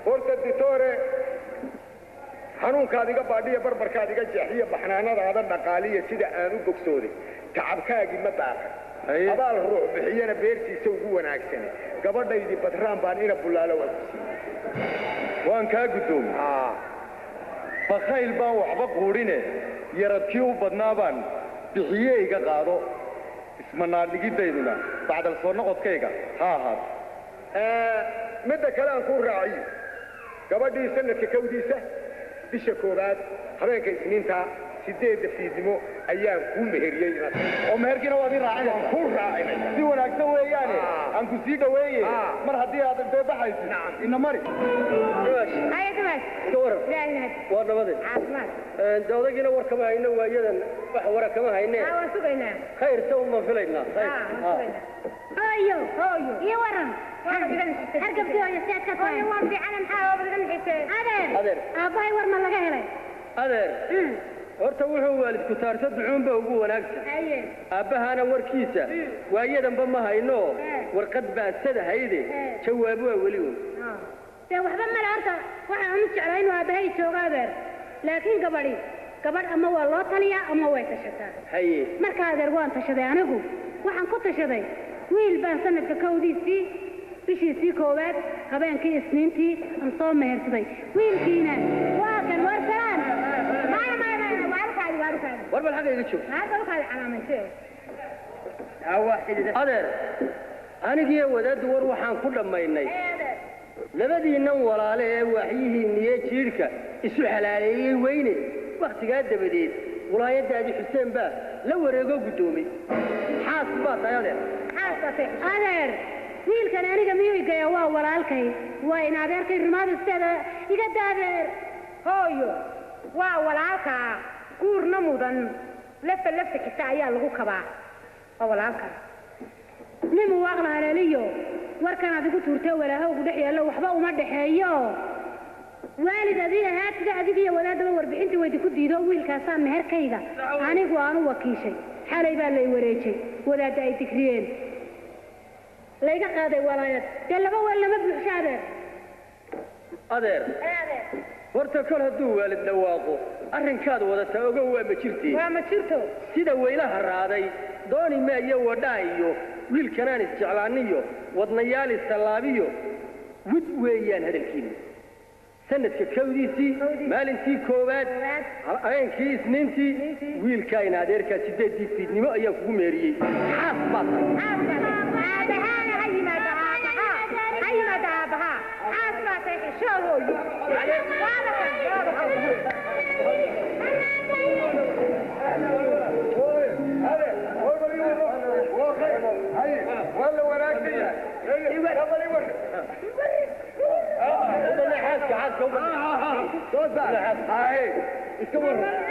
Horta ditore, xanuunkaad iga baadhiya, barbarkaad iga jeexiya, baxnaanadaada dhaqaaliya, sida aan u bogsooday tacabkaagii ma baaqan. Abaal ruux bixiyana beertiisa ugu wanaagsane, gabadhaydii Badraan baan ina Bulaalo waa ku siiyey. Waan kaa guddoomay. Bakayl baan waxba quudhine, yaradkii u badnaa baan bixiye, iga qaado. Ismanaadhigidayduna bacdal soo noqodkayga ha ahaato. Midda kale aan kuu raaciyo, gabadhii sanadka kowdiisa, bisha koowaad, habeenka Isniinta, 8-da fiidnimo ayaan kuu meheriyey. Oo meherkiina waad ii raacinaysaa? Kuu raacinaya. Si wanaagsan weeyaane, aan ku sii dhoweeye. Mar haddii aad intee baxaysid, ina mari. Haya dumaash. Iska waran? Ilaahay mahad. Waa nabade. Caafimaad. De odagiina war kama hayno waayadan, wax wara kama hayne. Waan sugaynaa. Khayr se uma filaynaa, khayr. Waan sugaynaa. Hooyo. Hooyo. Iyo waran, hargabkii hooyo, si aad ka tahay? Hooyo, waan fiicana, maxaa oobad iga nixisee? Adeer. Adeer. Aabbahay war ma laga helay? Adeer, horta wuxuu waalidku taarto ducuunba ugu wanaagsan. Haye. Aabbahana warkiisa waayadanba ma hayno, warqad baa sadahayde, jawaab waa weli un. Dee waxba male, horta waxaan u jeclaa inuu aabbahay joogo adeer, laakiin gabadhi gabadh ama waa loo taliyaa ama way tashataa. Haye. Marka adeer, waan tashaday anigu, waxaan ku tashaday wiil baan sanadka kowdiisii, bishiisii koowaad, habeenkii Isniintii aan soo mehersaday. Wiilkiina waa kan. War salaan. Maya maya maya, waa ukaadi, waa ukaadi. War bal xagga iga joog. Hadda ukaadi, calaamayse. Adeer, anigiyo wadaaddu war waxaan ku dhammaynay labadiinnan walaale ee waaxyihiinniyo jiidhka isu xalaaleeyey weyne. Wakhtigaa dabadeed walaayaddaadii Xuseen baa la wareegoo guddoomay. Xaas baa tahay adeer. Adeer, wiilkan aniga miyuu igaya? Waa walaalkay, waa in adeerkay rumaadisteeda iga da adeer. Hooyo, waa walaalkaa, guurna mudan, lafa lafta xigta ayaa lagu kabaa, waa walaalkaa. Nimu waaqla haleeliyo warkanaad igu tuurtee walaahowgu dhex yaallo, waxba uma dhexeeyo. Waalid adiga haatida, adiga iyo wadaadaba warbixintii waydi ku diido. Wiilkaasaa meherkayga anigu aanu wakiishay. Xalay baa lay wareejay, wadaadda ay digriyeen, layga qaaday walaayad. Dee laba weel lama buuxsho adeer. Adeer, horta kol hadduu waalid dhawaaqo, arrinkaad wadataa ogow waa ma jirtee. Waa ma jirto. Sida weylaha raaday dooni maayo wadhaa iyo wiilkanaan isjeclaaniyo wadnayaal istallaabiyo wid weeyaan hadalkiinna. Sanadka kowdiisii, maalintii koowaad, habeenkii Isniintii, wiilkaa in adeerkaa 8-dii fiidnimo ayaan kugu meeriyey. Xaas baa tahay. Aabahaana ha yimaada, aabahaa ha yimaada, aabahaa. Xaas baa tahay, xishoo hooyo. Waaba kan, waaba kan. Waa la wanaagsan yahay. Xaaska, xaaska u Soo saar. Iska waran.